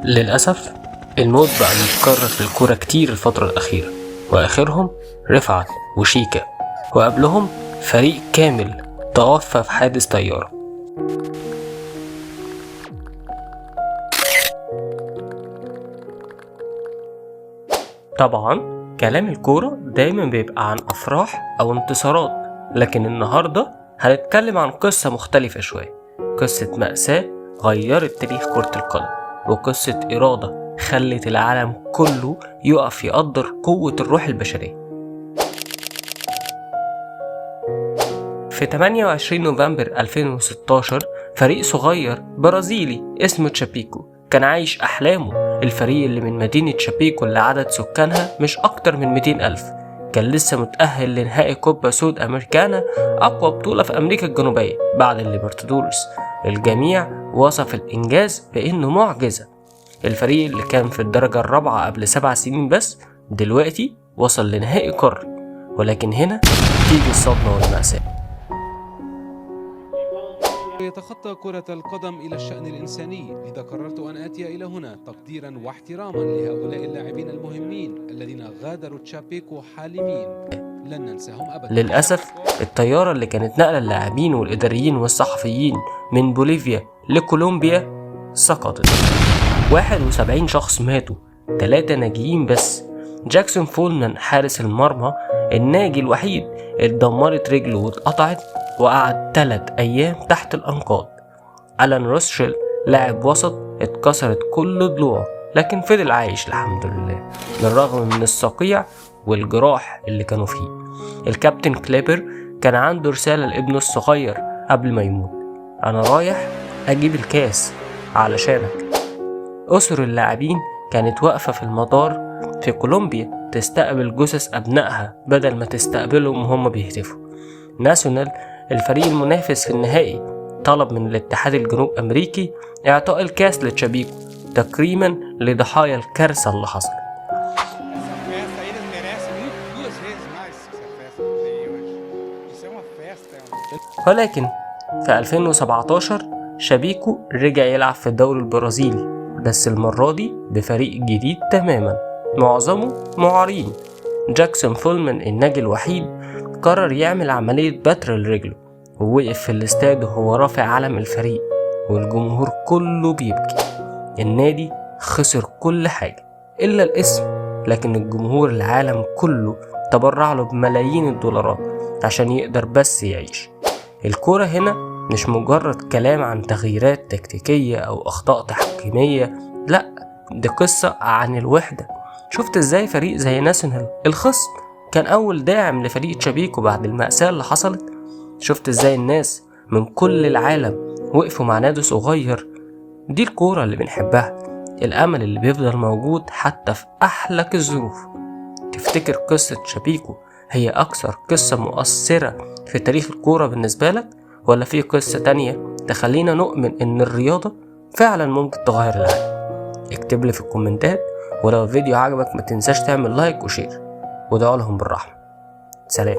للأسف الموت بقى بيتكرر في الكورة كتير الفترة الأخيرة، وآخرهم رفعت وشيكا، وقبلهم فريق كامل توفى في حادث طيارة. طبعا كلام الكورة دايما بيبقى عن أفراح أو انتصارات، لكن النهاردة هنتكلم عن قصة مختلفة شوية، قصة مأساة غيرت تاريخ كرة القدم، وقصة إرادة خلت العالم كله يقف يقدر قوة الروح البشرية. في 28 نوفمبر 2016 فريق صغير برازيلي اسمه تشابيكو كان عايش أحلامه. الفريق اللي من مدينة تشابيكو اللي عدد سكانها مش أكتر من 200 ألف، كان لسه متأهل لنهائي كوبا سود أمريكانا، أقوى بطولة في أمريكا الجنوبية بعد الليبرتادورس. الجميع وصف الإنجاز بأنه معجزة. الفريق اللي كان في الدرجة الرابعة قبل 7 سنين بس دلوقتي وصل لنهائي قاري، ولكن هنا تيجي الصدمة والمأساة. يتخطى كرة القدم إلى الشأن الإنساني، لذا قررت أن آتي إلى هنا تقديرا واحتراما لهؤلاء اللاعبين المهمين الذين غادروا تشابيكو حالمين، لن ننساهم أبدا. للأسف الطيارة اللي كانت نقل اللاعبين والإداريين والصحفيين من بوليفيا لكولومبيا سقطت. 71 شخص ماتوا، 3 ناجيين بس. جاكسون فولمان حارس المرمى الناجي الوحيد اتدمرت رجله واتقطعت وقعد 3 أيام تحت الأنقاض. ألان روسشيل لاعب وسط اتكسرت كل ضلوعه لكن فضل عايش الحمد لله بالرغم من الصقيع والجراح اللي كانوا فيه. الكابتن كليبر كان عنده رسالة لابنه الصغير قبل ما يموت: أنا رايح أجيب الكاس علشانك. أسر اللاعبين كانت واقفة في المطار في كولومبيا تستقبل جثث أبنائها بدل ما تستقبلهم وهم بيهتفوا. ناسيونال الفريق المنافس في النهائي طلب من الاتحاد الجنوب أمريكي إعطاء الكاس لتشابيكو تكريما لضحايا الكارثة اللي حصلت. Essa festa aí, eles merecem muito, 2 vezes mais que essa festa que tem hoje. Isso é uma festa, é um ولكن في 2017 شابيكو رجع يلعب في الدوري البرازيلي، بس المرة دي بفريق جديد تماما معظمه معارين. جاكسون فولمان الناجي الوحيد قرر يعمل عملية بتر لرجله، ووقف في الاستاد وهو رافع علم الفريق والجمهور كله بيبكي. النادي خسر كل حاجة إلا الاسم، لكن الجمهور العالم كله تبرع له بملايين الدولارات عشان يقدر بس يعيش. الكورة هنا مش مجرد كلام عن تغييرات تكتيكية أو أخطاء تحكيمية، لأ، دي قصة عن الوحدة. شفت ازاي فريق زي ناسيونال الخصم كان أول داعم لفريق تشابيكو بعد المأساة اللي حصلت؟ شفت ازاي الناس من كل العالم وقفوا مع نادي صغير؟ دي الكورة اللي بنحبها، الأمل اللي بيفضل موجود حتى في أحلك الظروف. تفتكر قصة تشابيكو هي أكثر قصة مؤثرة في تاريخ الكورة بالنسبة لك، ولا في قصة تانية تخلينا نؤمن إن الرياضة فعلا ممكن تغير العالم؟ اكتب لي في الكومنتات، ولو الفيديو عجبك ما تنساش تعمل like و share، وادعوا لهم بالرحمة. سلام.